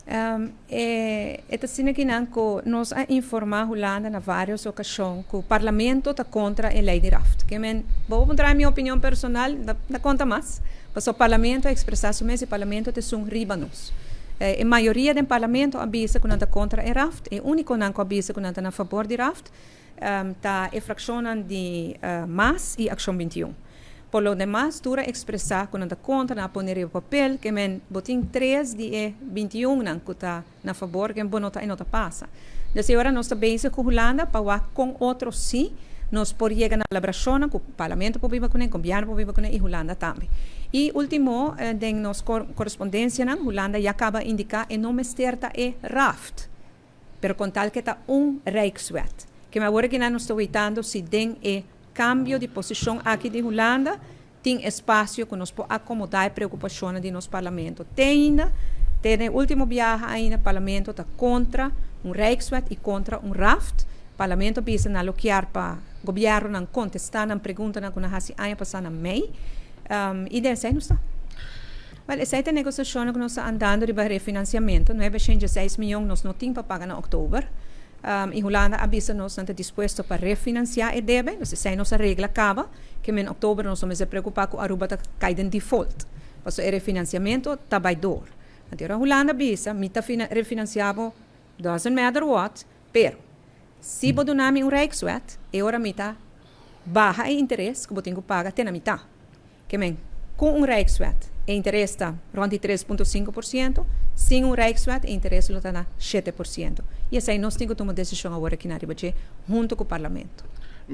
E ta asina kinan ku nos a informá Hulanda na vários okashon ku Parlamento ta kontra e lei di RAFT. Ke men, bo por puntra mi opinion personal, ta konta mas, pasobra Parlamento a ekspresá su mes i Parlamento ta esun riba nos. E mayoria den Parlamento a bisa ku nan ta kontra e RAFT, e únikonan ku a bisa ku nan ta na fabor di RAFT ta e frakshonnan di mas i Akshon 21. Por lo demas tur a ekspresá ku nan ta kontra, nan a pone riba papel ke men bo tin tres di e 21 nan ku ta na fabor ke bo no ta e no ta pasa. Dus e ora nos ta bezig ku Hulanda pa wak kon otro si nos por yega na palabrashonnan ku Parlamento por biba kuné, Gobièrnu por biba kuné i Hulanda tambe. I último den nos korespondensianan Hulanda ya kaba indiká e no mester ta e raft. Pero con tal ke ta un Rijkswet. Ke mi awor akinan nos ta weitando si den e cambio di posicion aki di Hulanda tin espacio cu nos por acomoda e preocupacionnan di nos Parlamento. Te ainda, te den e ultimo biaha ainda Parlamento ta contra un Rijkswet y contra un raft. Parlamento a bisa nan lo kier pa Gobiernonan contesta nan preguntanan cu nan haci aña pasa na mei. Y den esey nos ta. Wel, esei ta e negosiashonnan ku nos ta andando riba refinansiamentu. 916 mion nos no tin pa paga na òktober. I Hulanda a bisa nos nan ta dispuesto pa refinansiá e debe. Dus esei nos a regla kaba, ke men òktober nos no mester preokupá ku Aruba ta kai den default, pasobra e refinansiamentu ta bai dor. Anto ora Hulanda bisa, mi ta refinansiá bo doesn't matter what, pero si bo duna mi un Rijkswet, e ora mi ta baha e interes ku bo tin ku paga te na mitá. Ke men, ku un Rijkswet e interes ta rond di 3.5%, sin un Rijkswet e interes lo ta na 7%. I esei nos tin ku tuma desishon awor aki na riba dje huntu ku Parlamento.